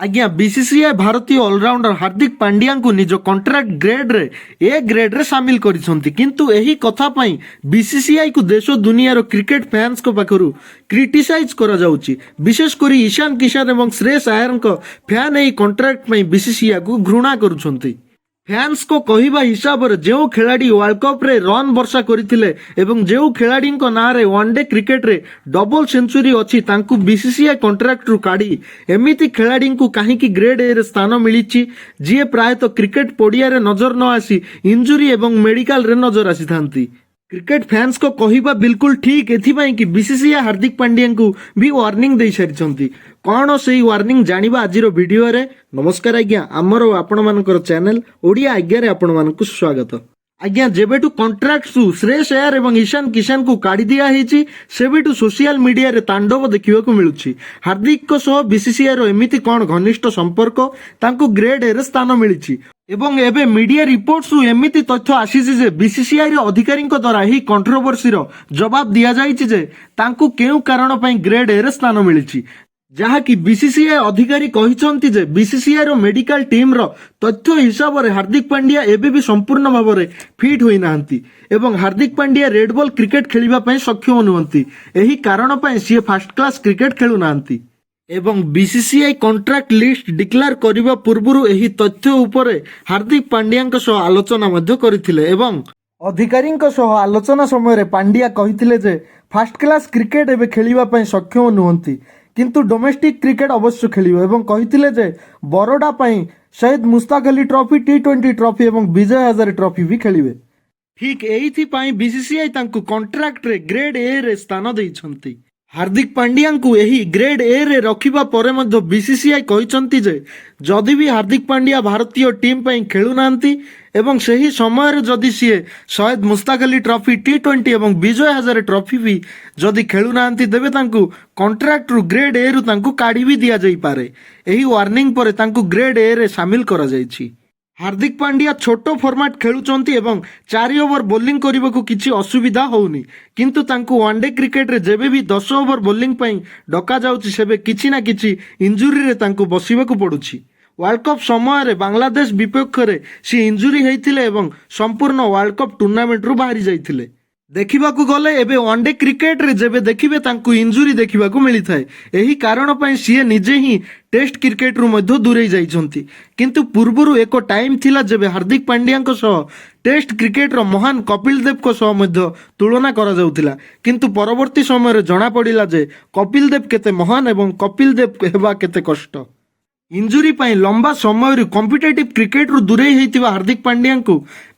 ଆଜ୍ଞା, ବିସିସିଆଇ ଭାରତୀୟ ଅଲରାଉଣ୍ଡର ହାର୍ଦ୍ଦିକ ପାଣ୍ଡ୍ୟାଙ୍କୁ ନିଜ କଣ୍ଟ୍ରାକ୍ଟ ଗ୍ରେଡ୍ରେ ଏ ଗ୍ରେଡ୍ରେ ସାମିଲ କରିଛନ୍ତି। କିନ୍ତୁ ଏହି କଥା ପାଇଁ ବିସିସିଆଇକୁ ଦେଶ ଦୁନିଆର କ୍ରିକେଟ ଫ୍ୟାନ୍ସଙ୍କ ପାଖରୁ କ୍ରିଟିସାଇଜ୍ କରାଯାଉଛି। ବିଶେଷ କରି ଇଶାନ କିଷାନ ଏବଂ ଶ୍ରେୟସ ଆୟରଙ୍କ ଫ୍ୟାନ୍ ଏହି କଣ୍ଟ୍ରାକ୍ଟ ପାଇଁ ବିସିସିଆଇକୁ ଘୃଣା କରୁଛନ୍ତି। ଫ୍ୟାନ୍ସଙ୍କ କହିବା ହିସାବରେ, ଯେଉଁ ଖେଳାଳି ୱାର୍ଲଡ କପ୍ରେ ରନ୍ ବର୍ଷା କରିଥିଲେ ଏବଂ ଯେଉଁ ଖେଳାଳିଙ୍କ ନାଁରେ ୱାନ୍ଡେ କ୍ରିକେଟରେ ଡବଲ ସେଞ୍ଚୁରୀ ଅଛି, ତାଙ୍କୁ ବିସିସିଆଇ କଣ୍ଟ୍ରାକ୍ଟରୁ କାଢ଼ି ଏମିତି ଖେଳାଳିଙ୍କୁ କାହିଁକି ଗ୍ରେଡ୍ ଏରେ ସ୍ଥାନ ମିଳିଛି, ଯିଏ ପ୍ରାୟତଃ କ୍ରିକେଟ ପଡ଼ିଆରେ ନଜର ନ ଆସି ଇଞ୍ଜୁରି ଏବଂ ମେଡିକାଲରେ ନଜର ଆସିଥାନ୍ତି। କ୍ରିକେଟ ଫ୍ୟାନ୍ସଙ୍କ କହିବା ବିଲକୁଲ ଠିକ୍। ଏଥିପାଇଁ କି ବିସିସିଆଇ ହାର୍ଦ୍ଦିକ ପାଣ୍ଡ୍ୟାଙ୍କୁ ବି ୱାର୍ଣ୍ଣିଂ ଦେଇସାରିଛନ୍ତି। କ'ଣ ସେଇ ୱାର୍ଣ୍ଣିଂ, ଜାଣିବା ଆଜିର ଭିଡିଓରେ। ନମସ୍କାର ଆଜ୍ଞା, ଆମର ଓ ଆପଣମାନଙ୍କର ଚ୍ୟାନେଲ ଓଡ଼ିଆ ଆଜ୍ଞାରେ ଆପଣମାନଙ୍କୁ ସ୍ୱାଗତ। ଆଜ୍ଞା, ଯେବେଠୁ କଣ୍ଟ୍ରାକ୍ଟରୁ ଶ୍ରେୟସ ଆୟର ଏବଂ ଇଶାନ କିଷାନକୁ କାଢି ଦିଆ ହେଇଛି, ସେବେଠୁ ସୋସିଆଲ ମିଡିଆରେ ତାଣ୍ଡବ ଦେଖିବାକୁ ମିଳୁଛି। ହାର୍ଦ୍ଦିକଙ୍କ ସହ ବିସିସିଆଇର ଏମିତି କ'ଣ ଘନିଷ୍ଠ ସମ୍ପର୍କ, ତାଙ୍କୁ ଗ୍ରେଡ୍ ଏରେ ସ୍ଥାନ ମିଳିଛି? ଏବଂ ଏବେ ମିଡିଆ ରିପୋର୍ଟସରୁ ଏମିତି ତଥ୍ୟ ଆସିଛି ଯେ ବିସିସିଆଇର ଅଧିକାରୀଙ୍କ ଦ୍ୱାରା ଏହି କଣ୍ଟ୍ରୋଭର୍ସିର ଜବାବ ଦିଆଯାଇଛି ଯେ ତାଙ୍କୁ କେଉଁ କାରଣ ପାଇଁ ଗ୍ରେଡ୍ ଏରେ ସ୍ଥାନ ମିଳିଛି। ଯାହାକି ବିସିସିଆଇ ଅଧିକାରୀ କହିଛନ୍ତି ଯେ ବିସିସିଆଇର ମେଡିକାଲ ଟିମ୍ର ତଥ୍ୟ ହିସାବରେ ହାର୍ଦ୍ଦିକ ପାଣ୍ଡ୍ୟା ଏବେ ବି ସମ୍ପୂର୍ଣ୍ଣ ଭାବରେ ଫିଟ୍ ହୋଇନାହାନ୍ତି ଏବଂ Hardik Pandya red ball cricket ଖେଳିବା ପାଇଁ ସକ୍ଷମ ନୁହନ୍ତି। ଏହି କାରଣ ପାଇଁ ସିଏ ଫାର୍ଷ୍ଟ କ୍ଲାସ୍ କ୍ରିକେଟ ଖେଳୁନାହାନ୍ତି। ଏବଂ ବିସିସିଆଇ କଣ୍ଟ୍ରାକ୍ଟ ଲିଷ୍ଟ ଡିକ୍ଲେୟାର କରିବା ପୂର୍ବରୁ ଏହି ତଥ୍ୟ ଉପରେ ହାର୍ଦ୍ଦିକ ପାଣ୍ଡ୍ୟାଙ୍କ ସହ ଆଲୋଚନା ମଧ୍ୟ କରିଥିଲେ। ଏବଂ ଅଧିକାରୀଙ୍କ ସହ ଆଲୋଚନା ସମୟରେ ପାଣ୍ଡ୍ୟା କହିଥିଲେ ଯେ ଫାର୍ଷ୍ଟ କ୍ଲାସ୍ କ୍ରିକେଟ ଏବେ ଖେଳିବା ପାଇଁ ସକ୍ଷମ ନୁହନ୍ତି, କିନ୍ତୁ ଡୋମେଷ୍ଟିକ୍ କ୍ରିକେଟ ଅବଶ୍ୟ ଖେଳିବ। ଏବଂ କହିଥିଲେ ଯେ ବରୋଡା ପାଇଁ ସୈୟଦ ମୁସ୍ତାକ ଅଲି ଟ୍ରଫି, ଟି20 ଟ୍ରଫି ଏବଂ ବିଜୟ ହଜାରେ ଟ୍ରଫି ବି ଖେଳିବେ। ଠିକ୍ ଏଇଥିପାଇଁ ବିସିସିଆଇ ତାଙ୍କୁ କଣ୍ଟ୍ରାକ୍ଟରେ ଗ୍ରେଡ୍ ଏ ରେ ସ୍ଥାନ ଦେଇଛନ୍ତି। ହାର୍ଦ୍ଦିକ ପାଣ୍ଡ୍ୟାଙ୍କୁ ଏହି ଗ୍ରେଡ୍ ଏ ରେ ରଖିବା ପରେ ମଧ୍ୟ ବିସିସିଆଇ କହିଛନ୍ତି ଯେ ଯଦି ବି ହାର୍ଦ୍ଦିକ ପାଣ୍ଡ୍ୟା ଭାରତୀୟ ଟିମ୍ ପାଇଁ ଖେଳୁନାହାନ୍ତି ଏବଂ ସେହି ସମୟରେ ଯଦି ସିଏ ସୈୟଦ ମୁସ୍ତାକ ଅଲି ଟ୍ରଫି, ଟି20 ଏବଂ ବିଜୟ ହଜାରେ ଟ୍ରଫି ବି ଯଦି ଖେଳୁନାହାନ୍ତି, ତେବେ ତାଙ୍କୁ କଣ୍ଟ୍ରାକ୍ଟରୁ ଗ୍ରେଡ୍ ଏ ରୁ ତାଙ୍କୁ କାଢ଼ି ବି ଦିଆଯାଇପାରେ। ଏହି ୱାର୍ଣ୍ଣିଂ ପରେ ତାଙ୍କୁ ଗ୍ରେଡ୍ ଏ ରେ ସାମିଲ କରାଯାଇଛି। ହାର୍ଦ୍ଦିକ ପାଣ୍ଡ୍ୟା ଛୋଟ ଫର୍ମାଟ୍ ଖେଳୁଛନ୍ତି ଏବଂ 4 ଓଭର ବୋଲିଂ କରିବାକୁ କିଛି ଅସୁବିଧା ହଉନି। କିନ୍ତୁ ତାଙ୍କୁ ୱାନ୍ଡେ କ୍ରିକେଟରେ ଯେବେ ବି 10 ଓଭର ବୋଲିଂ ପାଇଁ ଡକାଯାଉଛି, ସେବେ କିଛି ନା କିଛି ଇଞ୍ଜୁରିରେ ତାଙ୍କୁ ବସିବାକୁ ପଡୁଛି। ୱାର୍ଲଡ କପ୍ ସମୟରେ ବାଂଲାଦେଶ ବିପକ୍ଷରେ ସେ ଇଞ୍ଜୁରି ହେଇଥିଲେ ଏବଂ ସମ୍ପୂର୍ଣ୍ଣ ୱାର୍ଲଡ କପ୍ ଟୁର୍ଣ୍ଣାମେଣ୍ଟରୁ ବାହାରି ଯାଇଥିଲେ। ଦେଖିବାକୁ ଗଲେ ଏବେ ୱାନ୍ଡେ କ୍ରିକେଟରେ ଯେବେ ଦେଖିବେ, ତାଙ୍କୁ ଇଞ୍ଜୁରି ଦେଖିବାକୁ ମିଳିଥାଏ। ଏହି କାରଣ ପାଇଁ ସିଏ ନିଜେ ହିଁ ଟେଷ୍ଟ କ୍ରିକେଟରୁ ମଧ୍ୟ ଦୂରେଇ ଯାଇଛନ୍ତି। କିନ୍ତୁ ପୂର୍ବରୁ ଏକ ଟାଇମ୍ ଥିଲା, ଯେବେ ହାର୍ଦ୍ଦିକ ପାଣ୍ଡ୍ୟାଙ୍କ ସହ ଟେଷ୍ଟ କ୍ରିକେଟର ମହାନ କପିଲ ଦେବଙ୍କ ସହ ମଧ୍ୟ ତୁଳନା କରାଯାଉଥିଲା। କିନ୍ତୁ ପରବର୍ତ୍ତୀ ସମୟରେ ଜଣାପଡ଼ିଲା ଯେ କପିଲ ଦେବ କେତେ ମହାନ ଏବଂ କପିଲ ଦେବ ହେବା କେତେ କଷ୍ଟ। ଇଞ୍ଜୁରି ପାଇଁ ଲମ୍ବା ସମୟରୁ କମ୍ପିଟେଟିଭ୍ କ୍ରିକେଟରୁ ଦୂରେଇ ହେଇଥିବା ହାର୍ଦ୍ଦିକ ପାଣ୍ଡ୍ୟାଙ୍କୁ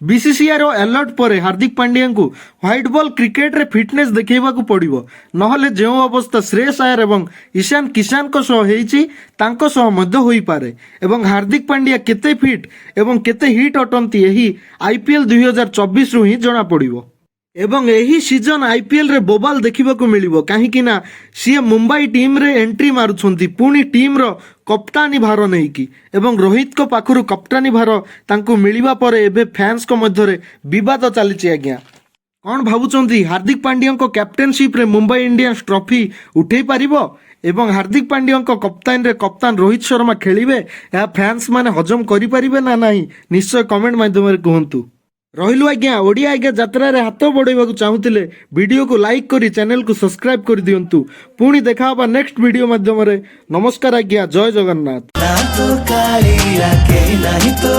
ବିସିସିଆଇର ଆଲର୍ଟ ପରେ ହାର୍ଦ୍ଦିକ ପାଣ୍ଡ୍ୟାଙ୍କୁ ହ୍ୱାଇଟ୍ ବଲ୍ କ୍ରିକେଟରେ ଫିଟନେସ୍ ଦେଖାଇବାକୁ ପଡ଼ିବ। ନହେଲେ ଯେଉଁ ଅବସ୍ଥା ଶ୍ରେୟସ ଆୟର ଏବଂ ଇଶାନ କିଷାନଙ୍କ ସହ ହେଇଛି, ତାଙ୍କ ସହ ମଧ୍ୟ ହୋଇପାରେ। ଏବଂ ହାର୍ଦ୍ଦିକ ପାଣ୍ଡ୍ୟା କେତେ ଫିଟ୍ ଏବଂ କେତେ ହିଟ୍ ଅଟନ୍ତି, ଏହି ଆଇପିଏଲ୍ 2024ରୁ ହିଁ ଜଣାପଡ଼ିବ। ଏବଂ ଏହି ସିଜନ ଆଇପିଏଲ୍ରେ ବୋବାଲ ଦେଖିବାକୁ ମିଳିବ, କାହିଁକି ନା ସିଏ ମୁମ୍ବାଇ ଟିମ୍ରେ ଏଣ୍ଟ୍ରି ମାରୁଛନ୍ତି, ପୁଣି ଟିମ୍ର କପ୍ତାନୀ ଭାର ନେଇକି। ଏବଂ ରୋହିତଙ୍କ ପାଖରୁ କପ୍ତାନୀ ଭାର ତାଙ୍କୁ ମିଳିବା ପରେ ଏବେ ଫ୍ୟାନ୍ସଙ୍କ ମଧ୍ୟରେ ବିବାଦ ଚାଲିଛି। ଆଜ୍ଞା, କ'ଣ ଭାବୁଛନ୍ତି? ହାର୍ଦ୍ଦିକ ପାଣ୍ଡ୍ୟାଙ୍କ କ୍ୟାପ୍ଟେନସିପ୍ରେ ମୁମ୍ବାଇ ଇଣ୍ଡିଆନ୍ସ ଟ୍ରଫି ଉଠେଇ ପାରିବ ଏବଂ ହାର୍ଦ୍ଦିକ ପାଣ୍ଡ୍ୟାଙ୍କ କପ୍ତାନରେ କପ୍ତାନ ରୋହିତ ଶର୍ମା ଖେଳିବେ, ଏହା ଫ୍ୟାନ୍ସ ମାନେ ହଜମ କରିପାରିବେ ନା ନାହିଁ? ନିଶ୍ଚୟ କମେଣ୍ଟ ମାଧ୍ୟମରେ କୁହନ୍ତୁ। ରହିଲୁ ଆଜ୍ଞା, ଓଡ଼ିଆ ଆଜ୍ଞା ଯାତ୍ରାରେ ହାତ ବଢ଼େଇବାକୁ ଚାହୁଁଥିଲେ ଭିଡ଼ିଓକୁ ଲାଇକ୍ କରି ଚ୍ୟାନେଲକୁ ସବସ୍କ୍ରାଇବ୍ କରିଦିଅନ୍ତୁ। ପୁଣି ଦେଖା ହେବା ନେକ୍ସଟ ଭିଡ଼ିଓ ମାଧ୍ୟମରେ। ନମସ୍କାର ଆଜ୍ଞା, ଜୟ ଜଗନ୍ନାଥ। ନା ତୋ କାଳିଆ, କେହି ନାହିଁ ତୋ।